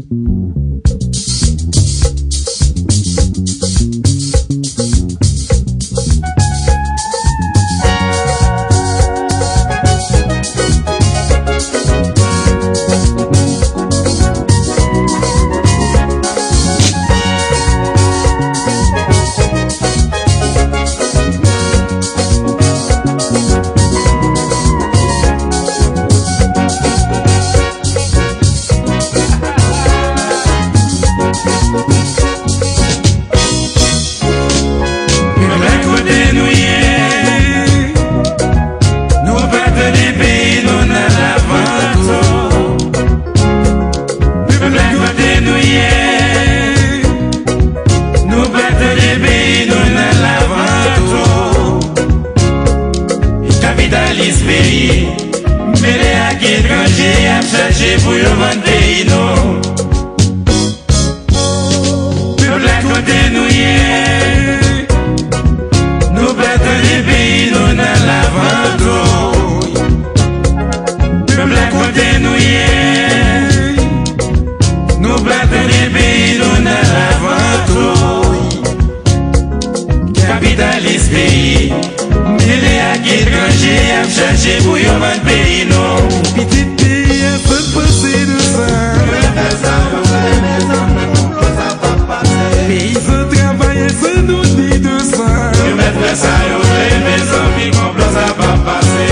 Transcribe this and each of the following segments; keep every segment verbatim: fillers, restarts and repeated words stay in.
Pèp la, kote nou ye? Nou pa tande peyi nou nan lavanto. Pèp la, kote nou ye? Nou pa tande peyi nou nan lavanto. Kapitalis peyi mele ak etranje, y ap chache pou yo vann peyi nou. Pèp la, kote nou ye? Nou pa tande peyi nou nan lavanto. Pèp la, kote nou ye? Nou pa tande peyi nou nan lavanto. Kapitalis peyi mele ak etranje, y ap chache pou yo vann peyi nou. Pitit peyi a, sa n panse de sa? Yo mèt fè sa yo vle, mezanmi, konplo sa p ap pase. Peyizan, travayè, sa nou di de sa? Yo mèt fè sa yo vle, mezanmi, konplo sa p ap pase.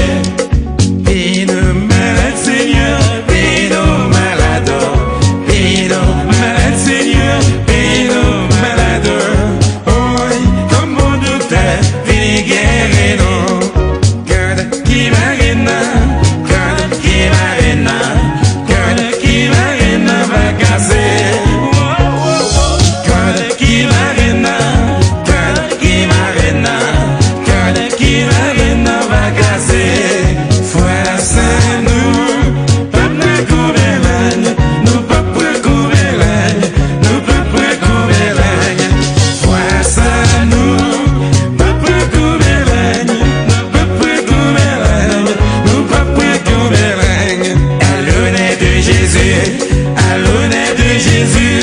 Peyi nou malad, Senyè, peyi nou malad, peyi nou malad, Senyè, peyi nou malad. Oy, kòm bon doktè vini geri nou. Kòd ki mare n nan, kòd ki mare n nan, kòd ki mare n nan pa kase. Kòd ki mare n nan, kòd ki mare n nan, kòd ki mare n nan pa kase. Fwa sa nou p ap pran kou bèlany, nou p ap pran kou bèlany, nou p ap pran kou bèlany. Fwa sa nou p ap pran kou bèlany, nou p ap pran kou bèlany, nou p ap pran kou bèlany. À l'honneur de Jésus, à l'honneur de Jésus,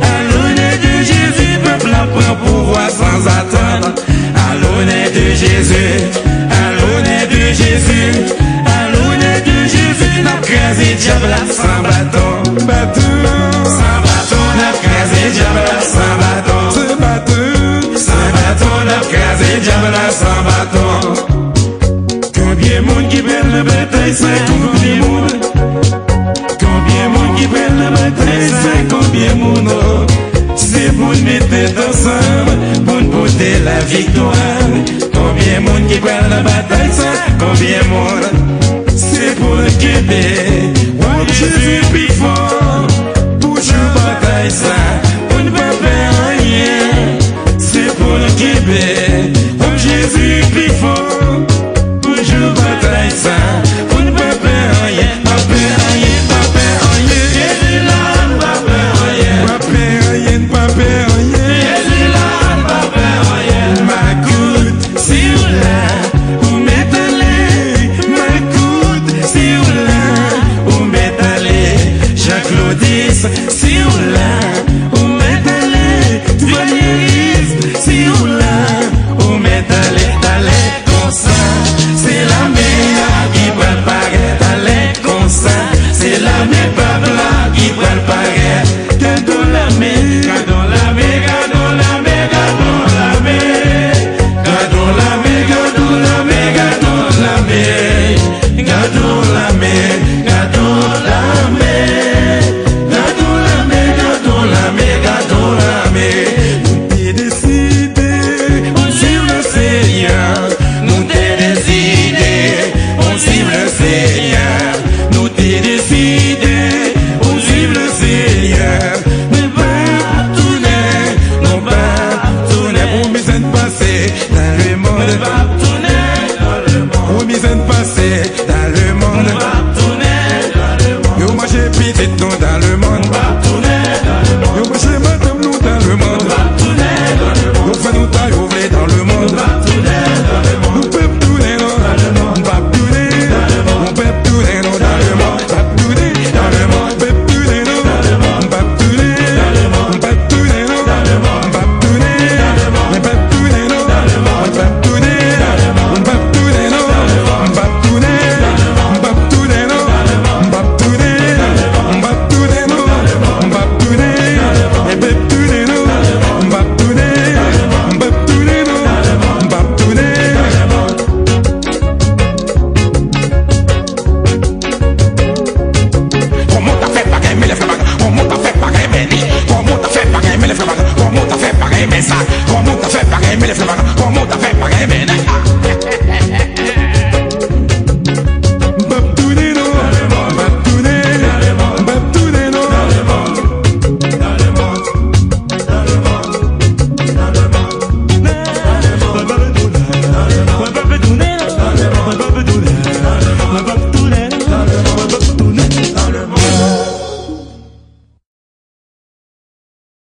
à l'honneur de Jésus, pèp la pran pouvwa sanzatann. À l'honneur de Jésus, à l'honneur de Jésus, à l'honneur de Jésus, n ap kraze dyab la san baton. Baton. San baton, n ap kraze dyab la san baton. San baton. San baton, n ap kraze dyab la san baton. Konbyen moun ki pral nan batay sa? Konbyen moun? Konbyen moun ki pral nan batay sa? Konbyen moun? Oh, se pou n met tèt ansanm, pou n pote laviktwa. Konbyen moun ki pral nan batay sa? Konbyen moun? Se pou n kenbe wòb Jezi pi fò pou jou batay sa, pou n pa pè anyen. Se pou n kenbe wòb Jezi pi fò pou jou batay sa, pou n pa pè anyen, pa pè anyen, pa pè anyen. Jezi la, n pa pè anyen. Pa pè anyen, n pa pè anyen. Jezi la, n pa pè anyen. Makout, si w la, ou mèt ale. Makout, si w la, ou mèt ale. Jan Klodis, si w la, ou mèt ale. Valeris, si w la, ou mèt ale, ale. Konsa, se lame a ki pral parèt. Ale konsa, se lame pèp la ki pral parèt. Gadon lame, gadon lame, gadon lame, gadon lame. Gadon lame, gadon lame, gadon lame. Gadon lame, gadon lame. Gadon lame, gadon lame, gadon lame. Nou te deside, on suiv le Seigneur. Nou te deside, on suiv le Seigneur. Nou te deside, on suiv le Seigneur. Nou p ap tounen, nou p ap tounen. Promiz and pase dans le monde. Nou p ap tounen dans le monde. Promiz and pase dans le monde. Nou p ap tounen dans le monde. Yo manje pitit nou dans le monde. Nou p ap tounen dans le monde. Yo manje madanm nou dans le monde. Nou p ap tounen dans le monde. Yo fè nou sa yo vle dans le monde. Nou p ap